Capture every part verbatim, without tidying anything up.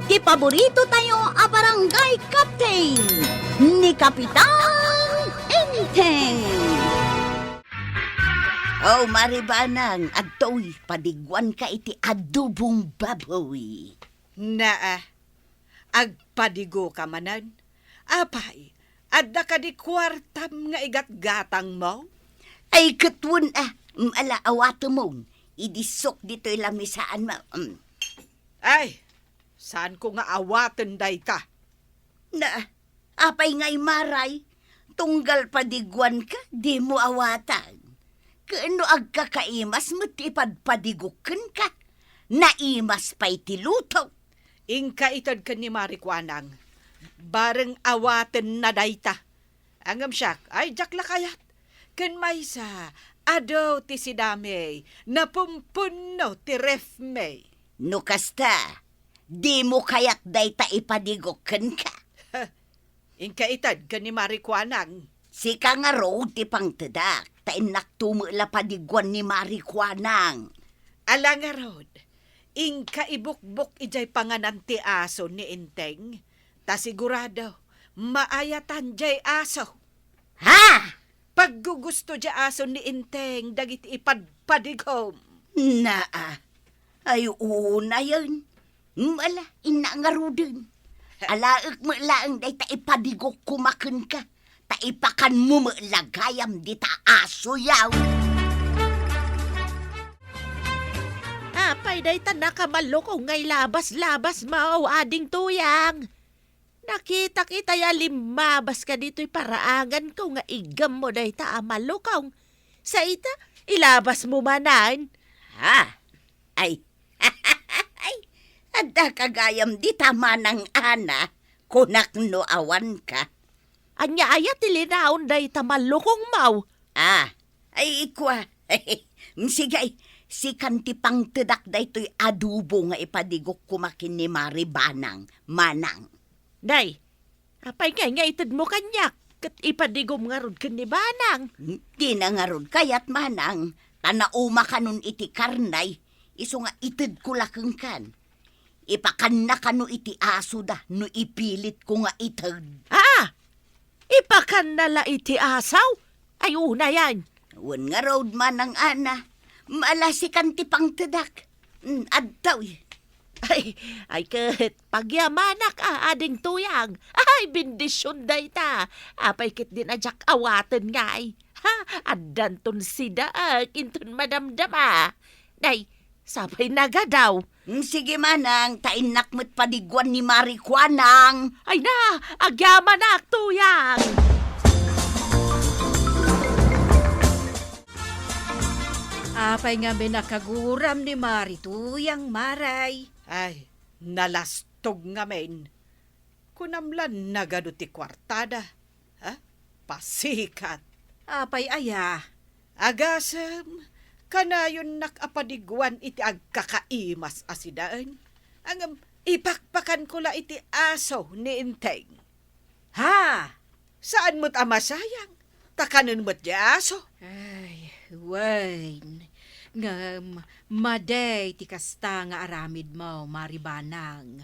Ti paborito tayo a barangay captain, ni Kapitan Enteng. Oh, Mari Banang, adtoy, padiguanka iti adobong baboy. Naa, agpadigoka manen. Apay, adda kadi kuartam nga igatgatangmo? Ay, ket wen a, mm, ala, awatemon. Idissok ditoy lamisaan mo. Mm. Ay, saanko nga awaten dayta. Na, apay ngay, Maray? Tunggal padiguanka, dimo awaten. Ken no agkakaimas met ti ipadpadigok kenka, naimas pay ti lutok. Inka ited ken ni Mari Kuanang, bareng awatenna dayta. Ngem siak, ay, diak la kayat. Ken maysa, adu ti sidami, napumpunno ti refmi. No kasta, dimo kayat dayta ipadigok kenka? Inka ited ken ni Mari Kuanang. Sika ngarud ti pangtedak, ta innakto met la padiguan ni Mari Kuanang. Ala ngarud, inka ibukbok idiay panganan ti aso ni Enteng, ta sigurado, maayatan diay aso. Ha? Paggugusto diay aso ni Enteng dagiti ipadpadigom. Naa, ay unayen. Mm, ala, inna ngaruden. Alaek met laeng dayta ipadigok koma kenka, ta ipakanmo met la gayam dita asoyaw. Apay dayta nakamalukong nga ilabas-labasmo, ading Tuyang? Nakitak itay a limmabas ka ditoy paraanganko nga igammo dayta a malukong. Sa ita, ilabasmo manen. Ha? Ay, ay, adda ka gayam dita manang Ana, kunak no awanka. Ania aya ti linaon dayta malukongmo? Ah, ay, ikua. Sige, sikan ti pangtedak daytoy adobo nga ipadigok koma ken ni Mari Banang, manang. Day, apay ngay nga itedmo kaniak, ket ipadigom ngarud ken ni Banang? Dina ngarud kayat, manang, ta nauma kanon iti karne, isu nga itedko la kenkan. Ipakanna kano iti asoda no ipilitko nga ited. Ah! Ipakanna la iti aso? Ay, unayen. Wen ngarud, manang Ana, maalasikan ti pangtedak. Mm, adtoy. Ay, ay ket, pagyamanak a, ading Tuyang. Ay, bendision dayta. Apay ket din a diak awaten ngay. Ha, addanton sidaek inton madamdama. Nay, sapay nagadaw. Mm, sige manang, ta innak met padiguan ni Mari Kuanang. Ay na, agyamanak, Tuyang. Apay ngamin a kaguram ni Mari Tuyang, Maray? Ay, nalastog ngamin. Kunam la nagadu ti kuartada, ha? Pasikat. Apay aya? Agasem, kanayonnak a padiguan iti agkakaimas a sidaen. Ngem, ipakpakanko la iti aso ni Enteng. Ha? Saan met a masayang? Ta kanen met ti aso. Ay, wen. Ngem, madi ti kasta nga aramidmo, Mari Banang.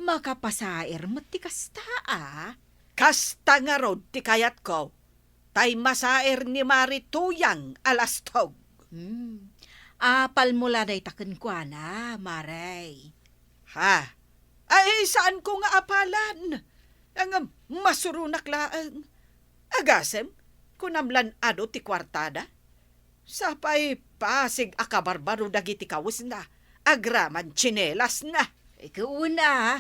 Makapasair met ti kasta, a? Kasta ngarud ti kayatko, tay masair ni Mari Tuyang a lastog. Hmm. Apalmo la dayta kenkuana, Maray. Ha? Ay, saanko nga apalan. Ngem, masuronak laeng. Agasem, kunam lan adu ti kuartada? Sapay pasig a kabarbaro dagiti kawesna, agraman tsinelasna. Ikaw una,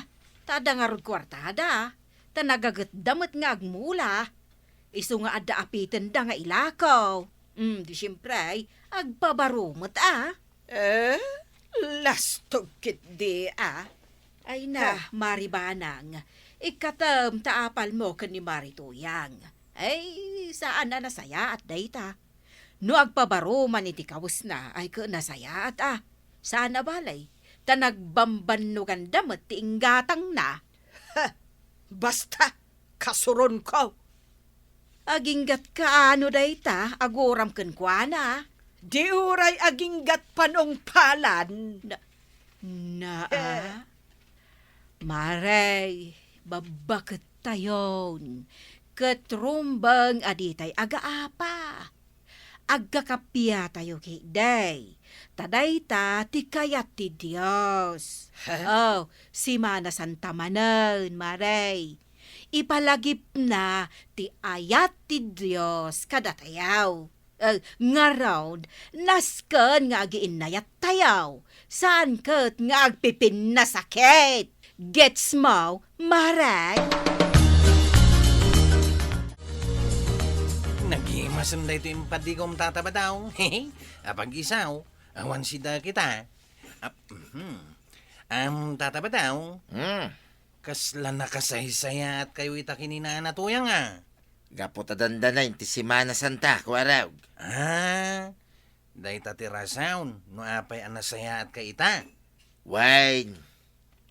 ta adda ngarud kuartada, ta nagagetda met nga agmula. Isu nga adda apitenda nga ilako. Mm, di siempre, agpabaro met a. Eh, lastog ketdi a. Ay na, Mari Banang, ikkatem ta apalmo ken ni Mari Tuyang. Ay, saan a nasayaat dayta. No agpabaro man iti kawesna, ay ket nasayaat a. Saan a balay, ta nagbambannoganda met ti inggatangna. Ha! Basta, kasuronko. Aginggatka no dayta, aguram kenkuana. Di uray aginggat panungpalan. Na, na, a? Eh. Mare, babbakettayon, ket rumbeng a ditay agaapa. Agkakappiatayo ketdi. Ta dayta ti kayat ti Dios. Ha? Oh, Semana Santa manen, Mare. Ipalagipna ti ayat ti Dios kadatayo. Eh, ngarud, nasken nga agiinnayattayo. Saan ket nga agpipinnasakit. Gets mo, Mare? Nagimasen daytoy impadigom, Tata Badong. Apag-isaw, awan sida kita. Ap-, mhm. Am, Tata Badong, Hmm. kasla nakasaysayaatkayo ita ken ni Nana Tuyang a? Gapu ta dandanayen ti Semana Santa, Kuarog. Ah, dayta ti rason no apay a nasayaatka ita. Wen.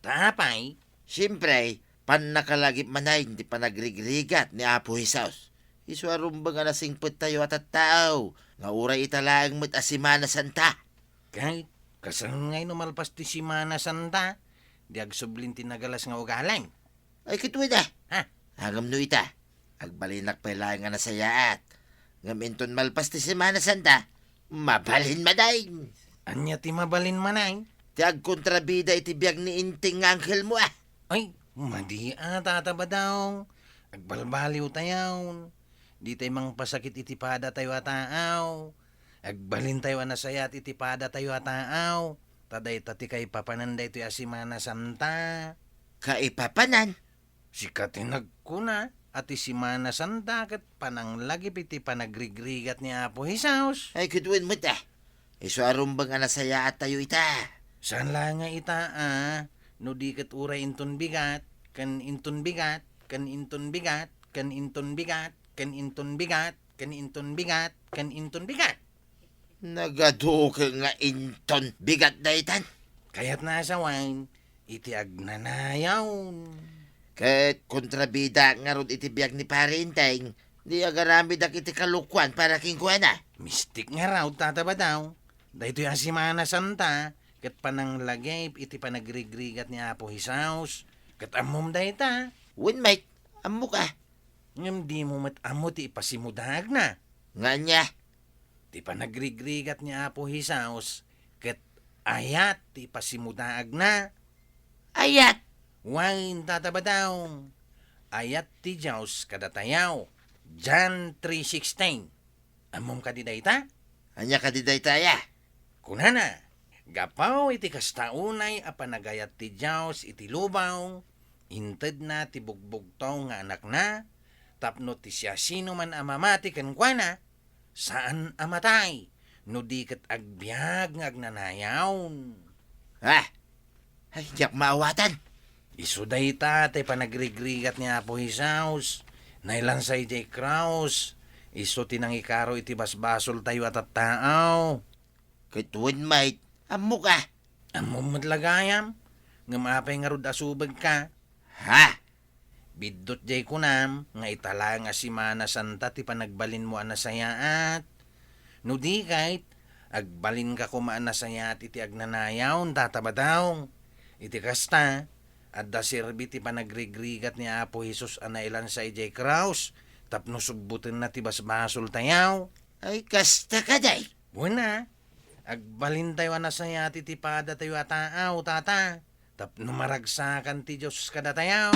Ta apay? Siempre, pannakalagip manen ti panagrigrigat ni Apo Jesus. Isu a rumbeng a nasingpettayo a tattao, nga uray ita laeng met a Semana Santa. Ket, kasano ngay no malpas ti Semana Santa, di agsublin ti nagalas nga ugali? Ay, ket wen a. Ha? Ngem no ita, agbalinak pay laeng a nasayaat. Ngem inton malpas ti Semana Santa, mabalin manen. Ania ti mabalin manen? Ti agkontrabida iti biag ni Enteng nga anghel mo a. Ay, madi a, Tata Badong. Agbalbaliwtayon. Ditay mangpasakit iti padatayo a tao. Agbalintayo a nasayaat iti padatayo a tao. Ta dayta ti kaipapanan daytoy a Semana Santa. Kaipapanan? Sika ti nagkuna a ti Semana Santa ket pananglagip iti panagrigrigat ni Apo Jesus. Ay, ket wen met a. Isu a rumbeng a nasayaattayo ita. Saan la nga ita a, no di ket uray inton bigat, ken inton bigat, ken inton bigat, ken inton bigat, ken inton bigat, ken inton bigat, ken inton bigat. Nagaduke nga inton bigat daytan. Kayatna a sawen iti agnanayon. Ket kontrabida ngarud iti biag ni Pari Enteng, di agaramidak iti kalokuan para kenkuana. Mistik ngarud, Tata Badong. Daytoy a Semana Santa, ket pananglagip iti panagrigrigat ni Apo Jesus. Ket ammom dayta. Wen met, ammok a. Ngem dimo met ammo ti ipasimudaagna. Nga ania? Ti panagrigrigat ni Apo Jesus ket ayat ti ipasimudaagna. Ayat? Wen, Tata Badong. Ayat ti Dios kadatayo. John three sixteen. Ammom kadi dayta? Ania kadi dayta aya? Kunana, gapu iti kasta unay a panagayat ti Dios iti lubong, intedna ti bugbugtong nga Anakna, tapno ti siasinoman a mamati kenkuana, saan a matay, no di ket agbiag nga agnanayon. Ah! Ay, diak maawatan. Isu dayta ti panagrigrigat ni Apo Jesus. Nailansa idiay krus. Isu ti nangikaro iti basbasoltayo a tattao. Ket wen met, ammok a. Ammom met la gayam, ngem apay ngarud a subegka? Ha? Biddut diay kunam nga ita laeng a Semana Santa ti panagbalinmo a nasayaat. No di ket, agbalinka koma a nasayaat iti agnanayon, Tata Badong. Iti kasta, adda serbi ti panagrigrigat ni Apo Jesus a nailansa idiay krus tapno subbotenna ti basbasoltayo. Ay, kasta kadi? Wen a, agbalintayo a nasayaat iti padatayo a taaw, Tata. Tapno maragsakan ti Dios kadatayo.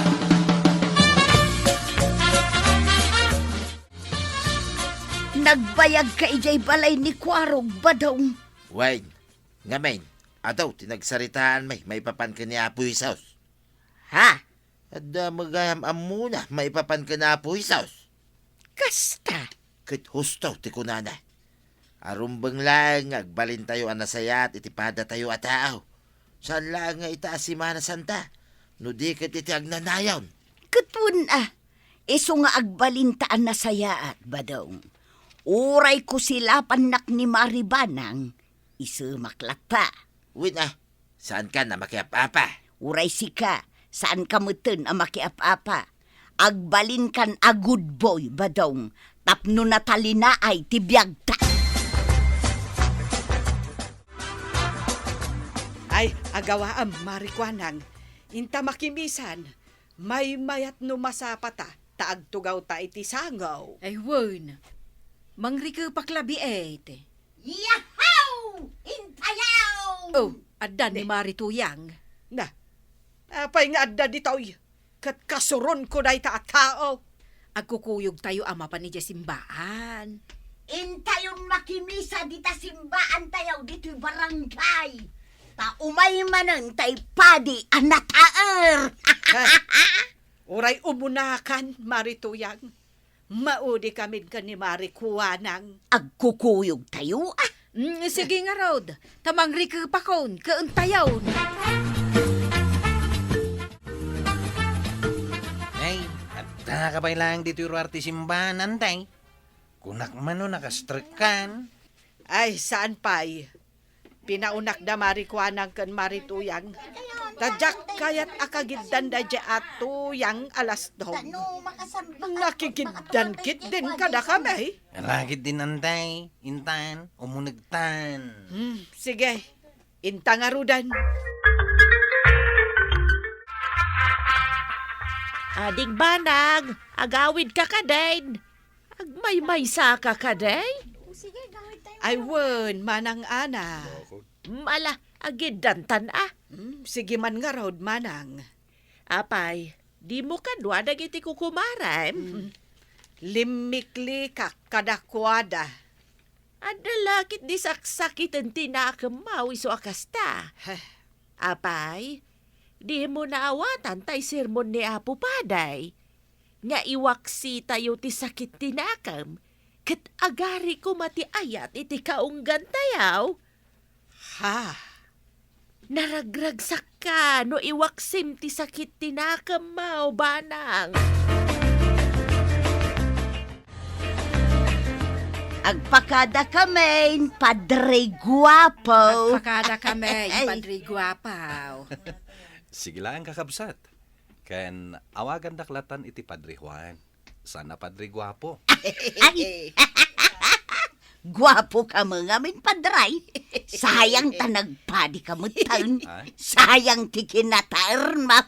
Nagbayagka idiay balay ni Kuarog, Badong. Wen, ngamin, adu ti nagsaritaan may maipapan ken ni Apo Jesus. Ha? Adda met gayam ammona maipapan ken ni Apo Jesus. Kasta. Ket husto ti kunana. Arumbeng laeng nga agbalintayo a nasayaat iti padatayo a taaw. Saan laeng nga ita a Semana Santa, no di ket iti agnanayon. Ket wen a, isu nga agbalinta a nasayaat, Badong. Uray kusilapannak ni Mari Banang, isemak latta. Wen a, saankan a makiap-apa. Uray sika, saanka metten a makiap-apa. Agbalinkan a good boy, Badong, tapno natalinaay ti biagta. Ay, agawaam, Mari Kuanang. Inta makimisan, maymayat no masapata, ta agtugawta iti sango. Ay, wen. Mangrikepak labi, et. Yahoo! Intayaw! Oh, adda ni Mari Tuyang. Na, apay nga adda ditoy? Ket kasuronko dayta a tao. Agkukuyogtayo a mapan idiay simbaan. Intayon makimisa dita simbaantayo ditoy barangay. Ta umay manen tay padi a nataer. Ha? Uray umunakan, Mari Tuyang. Maudi kamin ken ni Mari Kuanang. Agkukuyogtayo, ah. Mm, sige ngarud, ta mangrikepakon, ken tayon. Ay, adda ka pay laeng ditoy ruar ti simbanan, tay. Kunak man no nakastrekkan. Ay, saan pay? Pinaunak da Mari Kuanang ken Mari Tuyang. Ta diak kayat a kagiddan daydiay a tuyang a lastom. Nakigiddan ketdin kadakami. Rakit din, antay, intan, umunegtan. Hmm, sige. Inta ngaruden. Ading banag, agawid ka kadin. Agmaymaysa ka kadi? O, sige, gawid tayo. Ay, wen, Manang Ana. Ala, agiddantan, ah. Hmm, sige man ngarud, Manang. Apay, dimo kadua dagiti kukumarem? Hmm. Limmiklikak kadakuada. Adda la ketdi saksakiten ti nakemmo isu a kasta. Heh. Apay, dimo naawatan tay sermon ni Apo Paday nga iwaksitayo ti sakit ti nakem, ket agari koma ti ayat iti kaunggantayo? Ha? Naragragsakka no iwaksim ti sakit ti nakemmo, banang. Agpakada kamin, Padre Guapo. Agpakada kamin, Ay. Padre Guapo. Sige lang, kakabsat. Ken awagandak latan iti Padre Juan. Saan a Padre Guapo. Ay! Guapo ka ngamin, Padre. Sayang ta nagpadi ka metten. Ay. Sayang ti kinataermo.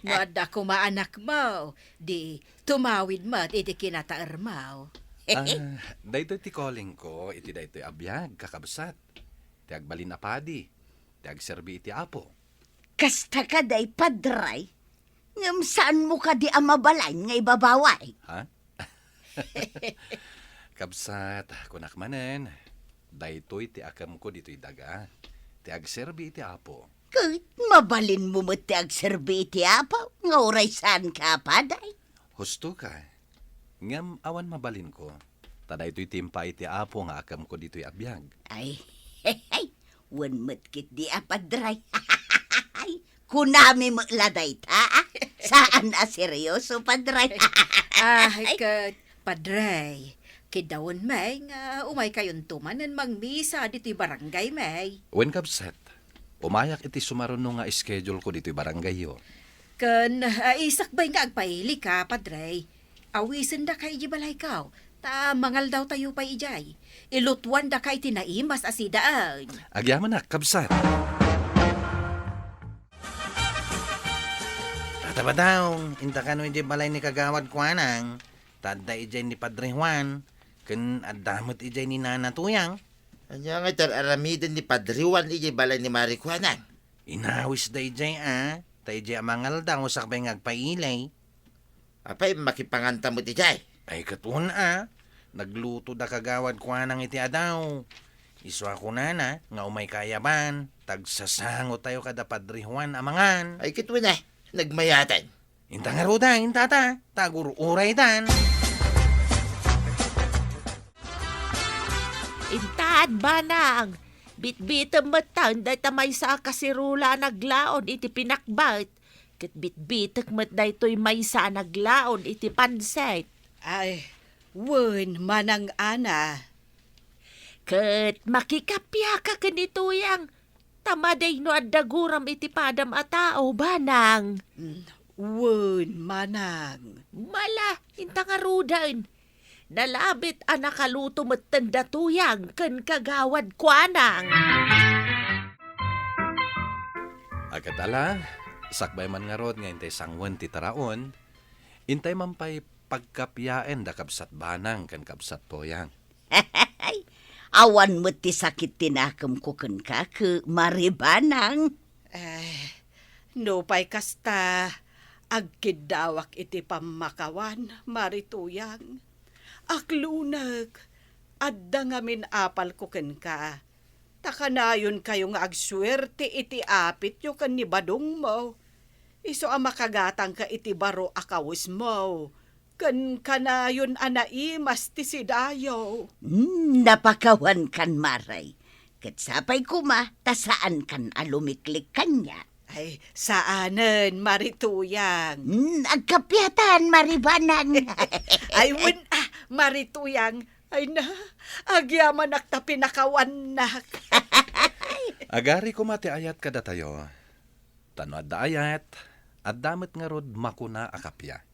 No adda koma anakmo, di tumawid met iti kinataermo. Ah, daytoy ti calling ko iti daytoy a biag, kakabsat. Ti agbalin a padi, ti agserbi iti Apo. Kasta kadi, Padre, ngem saanmo kadi a mabalin nga ibabawi? Ha? Kabsat, kunak manen, daytoy ti akemko ditoy daga, ti agserbi iti Apo. Ket mabalinmo met ti agserbi iti Apo nga uray saanka a padi? Husto ka. Ngem awan mabalinko, ta daytoy ti impay ti Apo nga akemko ditoy a biag. Ay, wen met ketdi a, Padre. Kunami met la dayta, ah. Saan a seryoso, Padre. Ah, ket, Padre, kiddawen mi nga umaykayonto manen mangmisa ditoy barangay mi. Wen, kabsat, umayak iti sumaruno nga schedule ko ditoy barangayyo. Ken, ah, sakbay nga agpailika, Padre. Awisendaka idiay balayko, ta mangaldawtayo pay idiay. Ilutuandaka iti naimas a sidaen. Agyamanak, kabsat. Tata Badong, inta kano idiay balay ni Kagawad Kuanang, ta adda idiay ni Padre Juan, ken adda met idiay ni Nana Tuyang. Ania ngay ti ar-aramiden ni Padre Juan idiay balay ni Mari Kuanang? Inawisda idiay, a, ta idiay a mangaldaw sakbay nga agpaili. Apay, makipanganta met idiay? Ay, ket wen a, nagluto da Kagawad Kuanang iti adaw. Isu a kunana nga umayka ayaban, ta agsasangotayo kada Padre Juan a mangan. Ay, ket wen a, nagmayaten. Inta ngaruden, tata, ta agur-uraytan. Inta, banang, bitbitem metten dayta maysa a kaserula a naglaon iti pinakbet, ket bitbitek met daytoy maysa a naglaon iti pansit. Ay, wen, Manang Ana. Ket makikapiaka ken ni Tuyang, ta madi no adda guram iti padam a tao, banang. Mm, wen, manang. Mala, inta ngaruden. Nalabit a nakaluto metten da Tuyang ken Kagawad Kuanang. Agatala, Sakbay man ngarud nga intay sanguen ti taraon, intay man pay pagkapiaen da Kabsat Banang ken Kabsat Toyang. Awan met ti sakit ti nakemko kenka, Mari Banang. Eh, nupay kasta, agkiddawak iti pammakawan, Mari Toyang. Aklunek, adda ngamin apalko kenka. Ta kanayonkayo nga agsuerte iti apityo ken ni badongmo. Isu a makagatangka iti baro a kawesmo, ken kanayon a naimas ti sidayo. Hmm, napakawankan, Mari. Ket sapay koma, ta saankan a lumiklik kaniak. Ay, saanen, Mari Toyang. Hmm, agkapiatan, Mari Banang. Ay, wen, ah, Mari Toyang. Ay na, agyamanak ta pinakawannak. Agari koma ti ayat kadatayo. Ta no adda ayat, adda met ngarud makuna a kappia.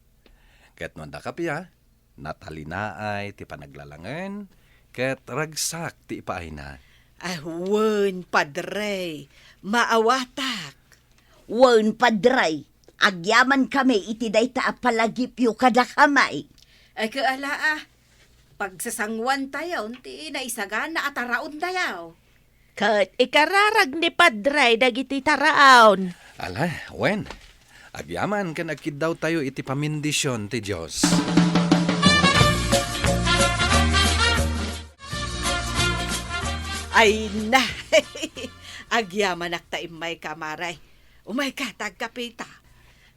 Ket no adda kappia, natalinaay ti panaglalangen, ket ragsak ti ipaayna. Ah, wen, Padre, maawatak. Wen, Padre, agyamankami iti dayta a palagipyo kadakami. Ay, ket ala, ah, pagsasanguantayon ti naisagana a taraontayo. Ket ikararag ni Padre dagiti taraon. Ala, wen, agyaman ken agkiddawtayo iti pamindision ti Dios. Ay na! Agyamanak ta immayka, Mari. Umayka, ta agkapita.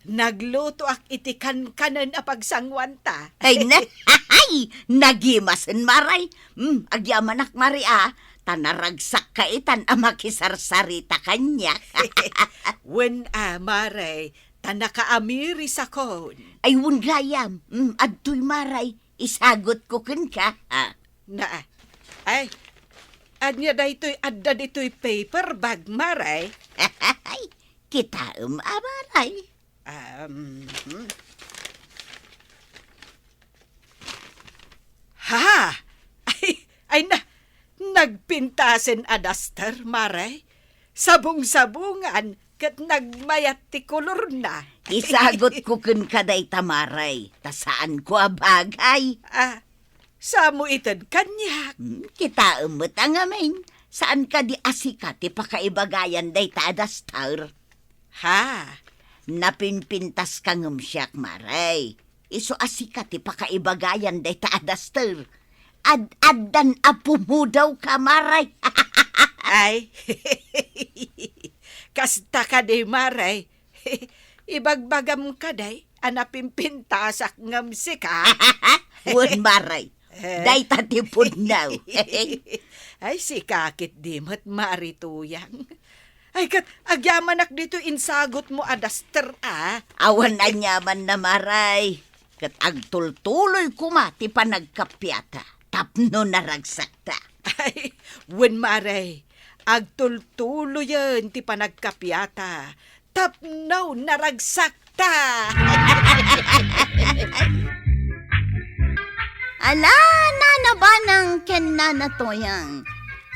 Naglutoak iti kankanen a pagsanguanta. Ay, na-, ay, nagimasen, Mari. Hmm, agyamanak, Mari, a, ta naragsakka itan a makisarsarita kaniak. Wen a, Mari, ta nakaamirisakon. Ay, wen gayam. Hmm, adtoy, Mari, isagutko kenka, a. Na, ay, ania daytoy adda ditoy paper bag, Mari? Kitaem a, Mari. Um, hmm. Ha? Ay, ay na, nagpintasen a daster, Mari. Sabong-sabongan ket nagmayat ti kolorna. Isagutko kenka dayta, Mari, ta saanko a bagay. Ah, samo ited kaniak. Hmm, kitaem met a ngamin, saan kadi a sika ti pakaibagayan dayta a daster? Ha? Napinpintaska ngem siak, Mari. Isu a sika ti pakaibagayan dayta a daster. Ad-addan a pumudawka, Mari. Ay, kasta kadi, Mari. Ibagbagam kadi a napinpintasak ngem sika? Wen, Mari. Eh. Dayta ti pudno. Ay, sika ketdi met, Mari Toyang. Ay, ket agyamanak ditoy insagutmo a daster, a. Awan aniamanna, Mari. Ket agtultuloy koma ti panagkappiata tapno naragsakta. Ay, wen, Mari. Agtultuloyen ti panagkappiata tapno naragsakta. Ala, Nana Banang ken Nana Toyang,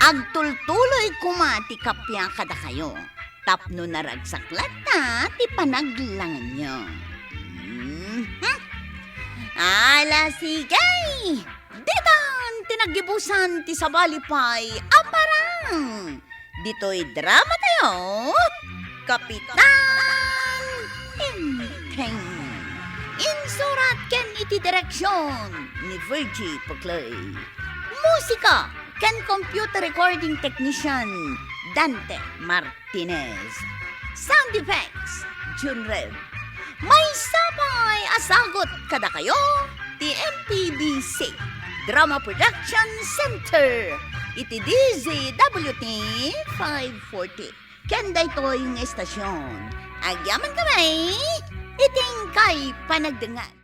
agtultuloy koma ti kappia kadakayo tapno naragsak latta ti panaglangenyo. Mhm. Ala, sige! Ditan ti naggibusan ti sabali pay a parang. Ditoy dramatayo, Kapitan Tingting. Insurat ken iti direksion ni Virgie Puclay. Musika ken computer recording technician, Dante Martinez. Sound effects, Jun Rev. Maysa pay a sagut kadakayo ti M P B C Drama Production Center iti D Z W T five forty. Ken daytoy nga estasion, agyamankami iti inkay panagdengngeg.